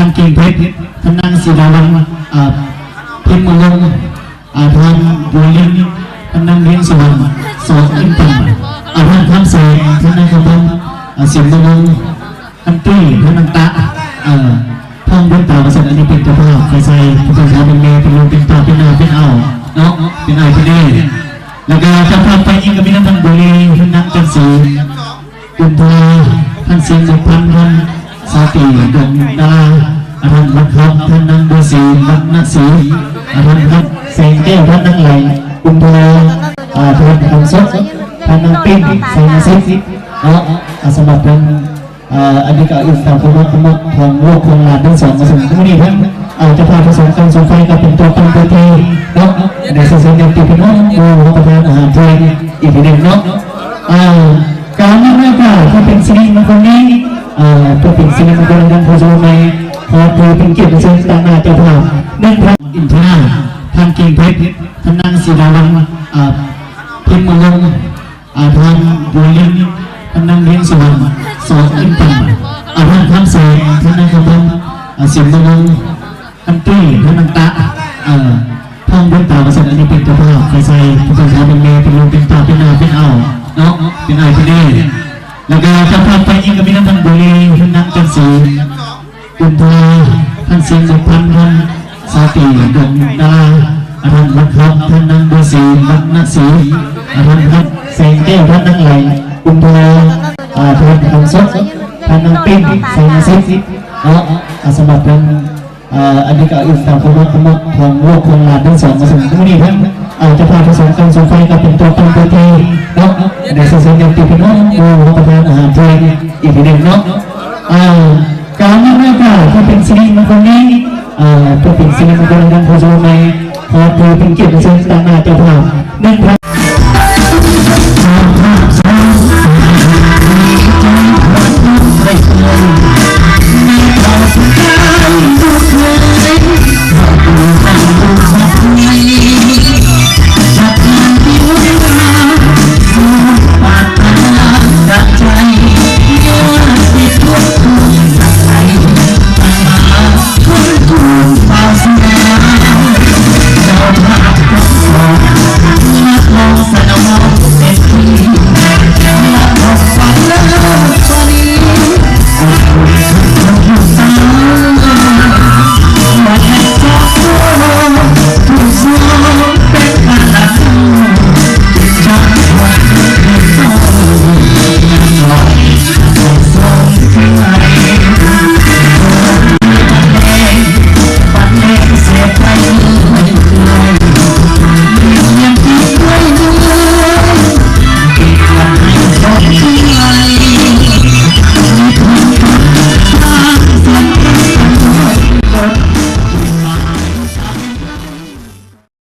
ທ່ານກິ່ງເພັດ ທ່ານນາງສີດາວັນ ເອີ ພິມມະວົງ ອາ ທ່ານບົວລິນ ທ່ານນາງວຽງສະຫວັນ ສອງ ອິນຕັນ ອາ ທ່ານຄຳແສງ ທ່ານນາງຄຳພັນ ອາ ສິມມະວົງ ທ່ານຕຸ້ຍ ທ່ານນາງຕະ ເອີ ທອງບຸນຕາ ວ່າຊັ້ນ. ອັນນີ້ເປັນເຈົ້າພາບ ໄຟໃສ່ ເປັນພໍ່ເປັນແມ່ ເປັນລູກເປັນເຕົ້າ ເປັນນ້າເປັນອ້າວເນາະ ເປັນອ້າຍເປັນເອື້ອຍ. ແລ້ວກໍເຈົ້າພາບຝ່າຍຍິງກໍມີນຳທ່ານບຸລີ ທ່ານນາງຈັນສີ ອຸນທາ ທ່ານສິງບຸກພັນ ທ່ານສາຕີ ດົງດາລາ ອາ ທ່ານວັນທັບ ທ່ານນາງບົວສີ ວັນນະສີ ອາ ທ່ານຮັກ ແສງແກ້ວ ທ່ານນາງໄຫຼ ອຸນທາ ອາ ທ່ານຄຳສົດ ທ່ານນາງປິ້ງ ແສງອາທິດເນາະ. ອາ ສຳລັບເພິ່ນ ອາ ອັນນີ້ກໍອີງຕາມຄວາມຮັກຄວາມມັກຂອງລູກຂອງຫຼານທັງສອງ ວ່າຊັ້ນ. ມື້ນີ້ທັງ ອາ ເຈົ້າພາບທັງສອງ ການສອງຝ່າຍກໍເປັນຕົວຕັ້ງຕົວຕີເນາະ ໃນເຊີນຍາດຕິພີ່ນ້ອງ ຜູ້ຮັບປະທານອາຫານເທີ່ຽງອີກທີໜຶ່ງເນາະ. ອາ ການນຳໃຫ້ການເພື່ອເປັນສິລິມງຄົນນີ້ ເອີ ເພື່ອເປັນສິລິມງຄົນໃນນາມຜູ້ສະໝັກໃໝ່ ຂໍຖືເປັນກຽດເຊີນຕາງໜ້າເຈົ້າພາບ ໜຶ່ງ ທ່ານອິນທາ ທ່ານກິ່ງເພັດ ທ່ານນາງສີດາວັນ ອາ ພິມມະວົງ ອາ ທ່ານບົວລິນ ທ່ານນາງວຽງສະຫວັນ ສອງ ອິນຕັນ ອາ ທ່ານຄຳແສງ ທ່ານນາງຄຳພັນ ອາ ສິມມະວົງ ທ່ານຕຸ້ຍ ທ່ານນາງຕະ ເອີ ທອງບຸນຕາ ວ່າຊັ້ນ. ອັນນີ້ເປັນເຈົ້າພາບ ໄຟໃສ່ ເປັນພໍ່ເປັນແມ່ ເປັນລູກເປັນເຕົ້າ ເປັນນ້າເປັນອ້າວເນາະ ເປັນອ້າຍເປັນເອື້ອຍ. ແລ້ວກໍເຈົ້າພາບຝ່າຍຍິງກໍມີນຳທ່ານບຸລີ ທ່ານນາງຈັນສີ ອຸນທາ ທ່ານສິງບຸກພັນ ທ່ານສາຕີ ດົງດາລາ ອາ ທ່ານວັນທັບ ທ່ານນາງບົວສີ ວັນນະສີ ອາ ທ່ານຮັກ ແສງແກ້ວ ທ່ານນາງໄຫຼ ອຸນທາ ອາ ທ່ານຄຳສົດ ທ່ານນາງປິ້ງ ແສງອາທິດເນາະ. ອາ ສຳລັບເພິ່ນ ເອີ ອັນນີ້ກໍອີງຕາມຄວາມຮັກຄວາມມັກຂອງລູກຂອງຫຼານທັງສອງ ວ່າຊັ້ນ. ມື້ນີ້ທັງ ເອີ ເຈົ້າພາບທັງສອງ ການສອງຝ່າຍກໍເປັນຕົວຕັ້ງຕົວຕີເນາະ ໃນເຊີນຍາດຕິພີ່ນ້ອງ ຜູ້ຮັບປະທານອາຫານເທີ່ຽງອີກທີໜຶ່ງເນາະ. ອາ ການນຳໃຫ້ການເພື່ອເປັນສິລິມງຄົນນີ້ ເອີ ເພື່ອເປັນສິລິມງຄົນໃນນາມຜູ້ສະໝັກໃໝ່ ຂໍຖືເປັນກຽດເຊີນຕາງໜ້າເຈົ້າພາບ ໜຶ່ງ ທ່ານ